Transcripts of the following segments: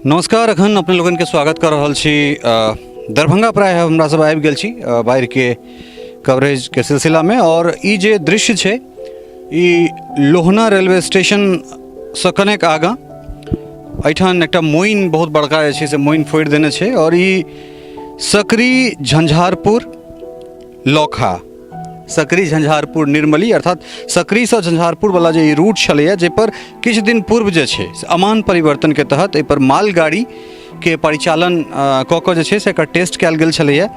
नमस्कार, अखन अपने लोगन के स्वागत कर रहल छी दरभंगा। प्रायः हमरा सब आबि गेल छी बाढ़िके कवरेजके सिलसिलामे और ई जे दृश्य छै ई लोहना रेलवे स्टेशनसँ कनेक आगाँ एहिठाम एकटा मोइन बहुत बड़का जे छै से मोइन फोड़ि देने छै और ई सकरी झंझारपुर लौखा, सकरी झंझारपुर निर्मली, अर्थात सकरीसँ झंझारपुरवला जे ई रूट छलैए जाहिपर किछु दिन पूर्व जे छै से अमान परिवर्तनके तहत एहिपर मालगाड़ीके परिचालन कऽ कऽ जे छै से एकर टेस्ट कयल गेल छलैए।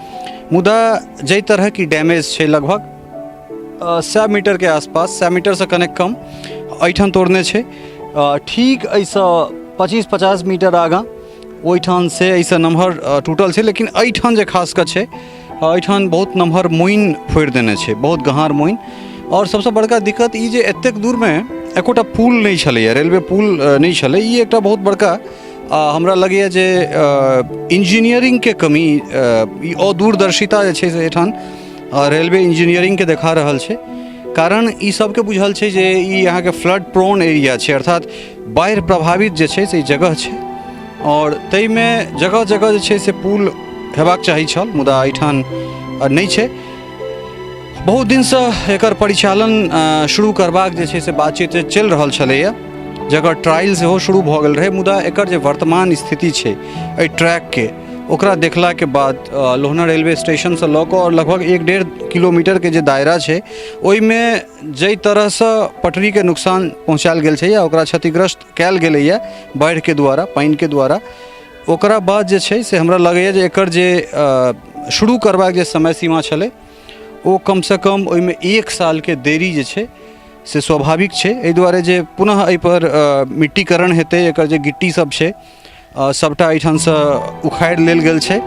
मुदा जाहि तरहक ई डैमेज छै, लगभग 100 मीटरके आसपास, 100 मीटरसँ कनेक कम एहिठाम तोड़ने छै, ठीक एहिसँ 25-50 मीटर आगाँ ओहिठाम से एहिसँ नमहर टूटल छै। लेकिन एहिठाम जे खास कऽ छै, एहिठाम बहुत नमहर मोइन फोड़ि देने छै, बहुत गहार मोइन। आओर सबसँ बड़का दिक्कत ई जे एतेक दूरमे एकोटा पुल नहि छलैए, रेलवे पुल नहि छलै। ई एकटा बहुत बड़का हमरा लगैए जे इंजीनियरिंगके कमी, ई अदूरदर्शिता जे छै से एहिठाम रेलवे इंजीनियरिंगके देखा रहल छै। कारण ई सबके बुझल छै जे ई अहाँके फ्लड प्रोन एरिया छै, अर्थात बाढ़ि प्रभावित जे छै से ई जगह छै आओर ताहिमे जगह जगह जे छै से पुल हेबाक चाही छल, मुदा एहिठाम नहि छै। बहुत दिनसँ एकर परिचालन शुरू करबाक जे छै से बातचीत चलि रहल छलैए, जकर ट्रायल सेहो शुरू भऽ गेल रहै। मुदा एकर जे वर्तमान स्थिति छै एहि ट्रैकके, ओकरा देखलाके बाद लोहना रेलवे स्टेशनसँ लऽ कऽ आओर लगभग 1-1.5 किलोमीटरके जे दायरा छै, ओहिमे जाहि तरहसँ पटरीके नुकसान पहुँचायल गेल छै या ओकरा क्षतिग्रस्त कयल गेलैए बाढ़िके द्वारा, पानिके द्वारा, ओकरा बाद जे छै से हमरा लगैए जे एकर जे शुरू करबाक जे समय सीमा छलै, ओ कमसँ कम ओहिमे 1 सालके देरी जे छै से स्वाभाविक छै। एहि दुआरे जे पुनः एहिपर मिट्टीकरण हेतै, एकर जे गिट्टी सब छै सभटा एहिठामसँ उखाड़ि लेल गेल छै,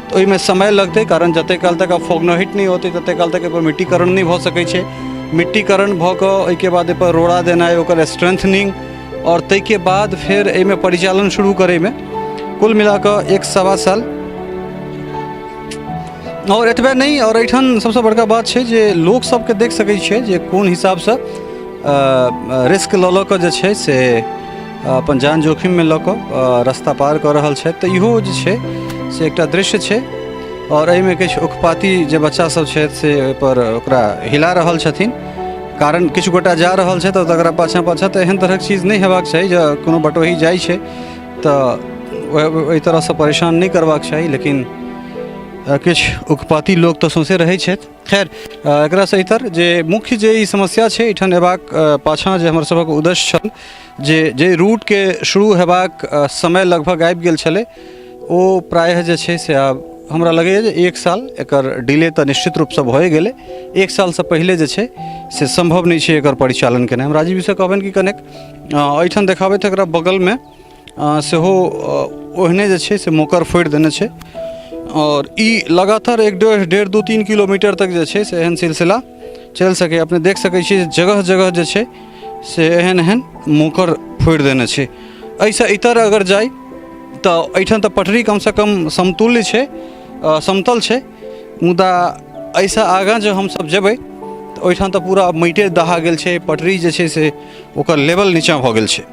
तऽ ओहिमे समय लगतै। कारण जतेक काल तक फोगनहिट नहि होतै, ततेक काल तक एहिपर मिट्टीकरण नहि भऽ सकै छै। मिट्टीकरण भऽ कऽ ओहिके बाद एहिपर रोड़ा देनाइ, ओकर स्ट्रेंथनिंग आओर ताहिके बाद फेर एहिमे परिचालन शुरू करैमे कुल मिलाकऽ 1.25 साल। आओर एतबे नहि, आओर एहिठाम सबसँ बड़का बात छै जे लोक सबके देख सकै छियै जे कोन हिसाबसँ रिस्क लऽ लऽ कऽ जे छै से अपन जान जोखिममे लऽ कऽ रस्ता पार कऽ रहल छथि। तऽ इहो जे छै से एकटा दृश्य छै आओर एहिमे किछु उखपाती जे बच्चा सब छथि से ओहिपर ओकरा हिला रहल छथिन, कारण किछु गोटा जा रहल छै तऽ तकरा पाछाँ पाछाँ। तऽ एहन तरहक चीज नहि हेबाक चाही जे कोनो बटोही जाइ छै तऽ ओहि तरहसँ परेशान नहि करबाक चाही, लेकिन किछु उखपाती लोक तऽ सौँसे रहै छथि। खैर, एकरासँ इतर जे मुख्य जे ई समस्या छै, एहिठाम अयबाक पाछाँ जे हमर सभक उद्देश्य छल जे जे रूटके शुरू हेबाक समय लगभग आबि गेल छलै, ओ प्रायः जे छै से आब हमरा लगैए जे 1 साल एकर डिले तऽ निश्चित रूपसँ भए गेलै। 1 सालसँ पहिले जे छै से सम्भव नहि छै एकर परिचालन केनाइ। हम राजीवसँ कहबनि कि कनेक एहिठाम देखाबैत। एकरा बगलमे सेहो ओहने जे छै से मोकर फोड़ि देने छै आओर ई लगातार एक डेढ़ डेढ़ 2-3 किलोमीटर तक जे छै से एहन सिलसिला चलि सकैए। अपने देख सकै छी, जगह जगह जे छै से एहन एहन मोकर फोड़ि देने छै। एहिसँ इतर अगर जाइ तऽ एहिठाम तऽ पटरी कमसँ कम समतुल्य छै, समतल छै, मुदा एहिसँ आगाँ जे हमसब जेबै तऽ ओहिठाम तऽ पूरा माटिए दहा गेल छै, पटरी जे छै से ओकर लेवल नीचाँ भऽ गेल छै।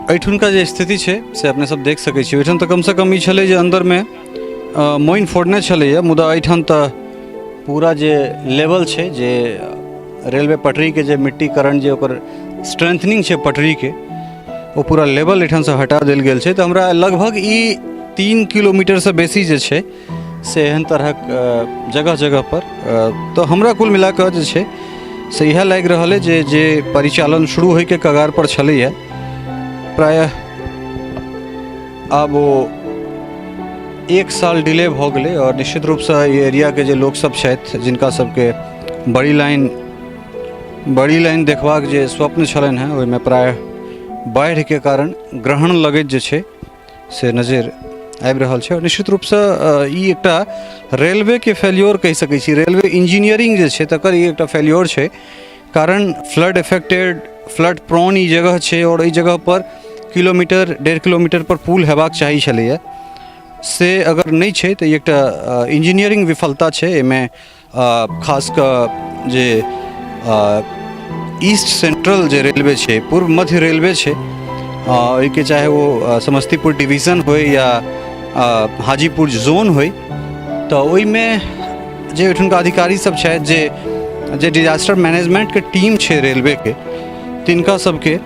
एहिठुनका जे स्थिति छै से अपने सब देख सकै छी। ओहिठाम तऽ कमसँ कम ई छलै जे अन्दरमे मोइन फोड़ने छलैए, मुदा एहिठाम तऽ पूरा जे लेवल छै, जे रेलवे पटरीके जे मिट्टीकरण, जे ओकर स्ट्रेंथनिंग छै पटरीके, ओ पूरा लेवल एहिठामसँ हटा देल गेल छै। तऽ हमरा लगभग ई 3 किलोमीटरसँ बेसी जे छै से एहन तरहक जगह जगह पर। तऽ हमरा कुल मिलाकऽ जे छै से इएह लागि रहल अइ जे जे परिचालन शुरू होइके कगार पर छलैए, प्रायः आब ओ 1 साल डिले भऽ गेलै। आओर निश्चित रूपसँ एहि एरियाके जे लोकसभ छथि, जिनका सबके बड़ी लाइन देखबाक जे स्वप्न छलनि हेँ, ओहिमे प्रायः बाढ़िके कारण ग्रहण लगैत जे छै से नजरि आबि रहल छै। आओर निश्चित रूपसँ ई एकटा रेलवेके फेल्योर कहि सकै छी, रेलवे इंजीनियरिंग जे छै तकर ई एकटा फेल्योर छै। कारण फ्लड एफेक्टेड, फ्लड प्रोन ई जगह छै आओर एहि जगहपर किलोमीटर 1.5 किलोमीटरपर पुल हेबाक चाही छलैए, से अगर नहि छै तऽ ई एकटा इंजीनियरिंग विफलता छै। एहिमे खास कऽ जे ईस्ट सेंट्रल जे रेलवे छै, पूर्व मध्य रेलवे छै, ओहिके चाहे ओ समस्तीपुर डिवीजन होइ या हाजीपुर जोन होइ, तऽ ओहिमे जे ओहिठुनका अधिकारी सब छथि, जे जे डिजास्टर मैनेजमेंटके टीम छै रेलवेके, तिनका सबके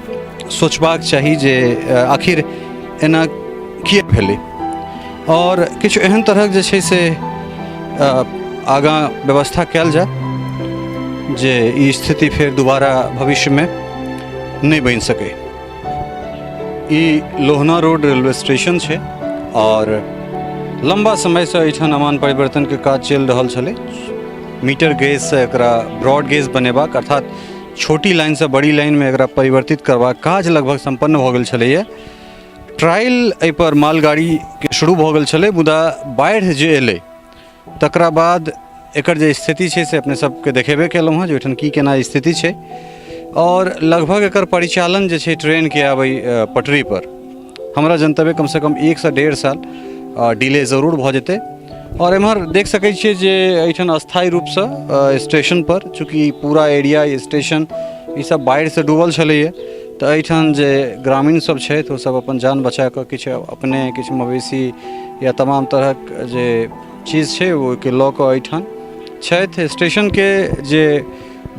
सोचबाक चाही जे आखिर एना किए भेलै आओर किछु एहन तरहक जे छै से आगाँ व्यवस्था कयल जाय जे ई स्थिति फेर दोबारा भविष्यमे नहि बनि सकै। ई लोहना रोड रेलवे स्टेशन छै आओर लम्बा समयसँ एहिठाम अमान परिवर्तनके काज चलि रहल छलै। मीटर गेजसँ एकरा ब्रॉड गेज बनेबाक, अर्थात छोटी लाइनसँ बड़ी लाइनमे एकरा परिवर्तित करबाक काज लगभग सम्पन्न भऽ गेल छलैए। ट्रायल एहिपर मालगाड़ीके शुरू भऽ गेल छलै, मुदा बाढ़ि जे एलै तकरा बाद एकर जे स्थिति छै से अपने सबके देखेबे केलहुँ हँ जे ओहिठाम की केना स्थिति छै। आओर लगभग एकर परिचालन जे छै ट्रेनके आब एहि पटरीपर हमरा जनतबे कमसँ कम 1 सँ 1.5 साल डिले जरूर भऽ जेतै। आओर एम्हर देख सकै छियै जे एहिठाम अस्थायी रूपसँ स्टेशनपर, चूँकि पूरा एरिया स्टेशन ईसब बाढ़िसँ डूबल छलैए, तऽ एहिठाम जे ग्रामीण सब छथि ओ सब अपन जान बचा कऽ किछु अपने, किछु मवेशी या तमाम तरहक जे चीज छै ओहिके लऽ कऽ एहिठाम छथि। स्टेशनके जे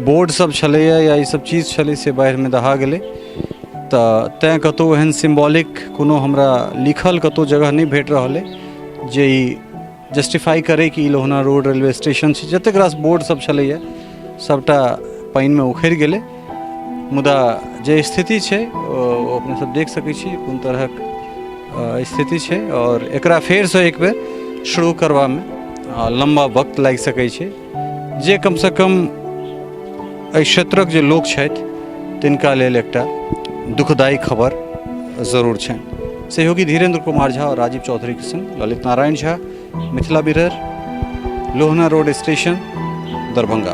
बोर्ड सब छलैए या ई सब चीज छलै से बाढ़िमे दहा गेलै, तऽ तैँ कतहु एहन सिम्बॉलिक कोनो हमरा लिखल कतहु जगह नहि भेट रहल अइ जे ई जस्टिफाइ करै कि ई लोहना रोड रेलवे स्टेशन छै। जतेक रास बोर्ड सब छलैए सभटा पानिमे उखड़ि गेलै। मुदा जे स्थिति छै ओ अपने सब देख सकै छी कोन तरहक स्थिति छै आओर एकरा फेरसँ एक बेर शुरू करबामे लम्बा वक्त लागि सकै छै, जे कमसँ कम एहि क्षेत्रक जे लोक छथि तिनका लेल एकटा दुखदायी खबर जरूर छनि। सहयोगी धीरेन्द्र कुमार झा और राजीव चौधरी के संग Lalit Narayan Jha, Mithila mirror, Lohna road station, Darbhanga.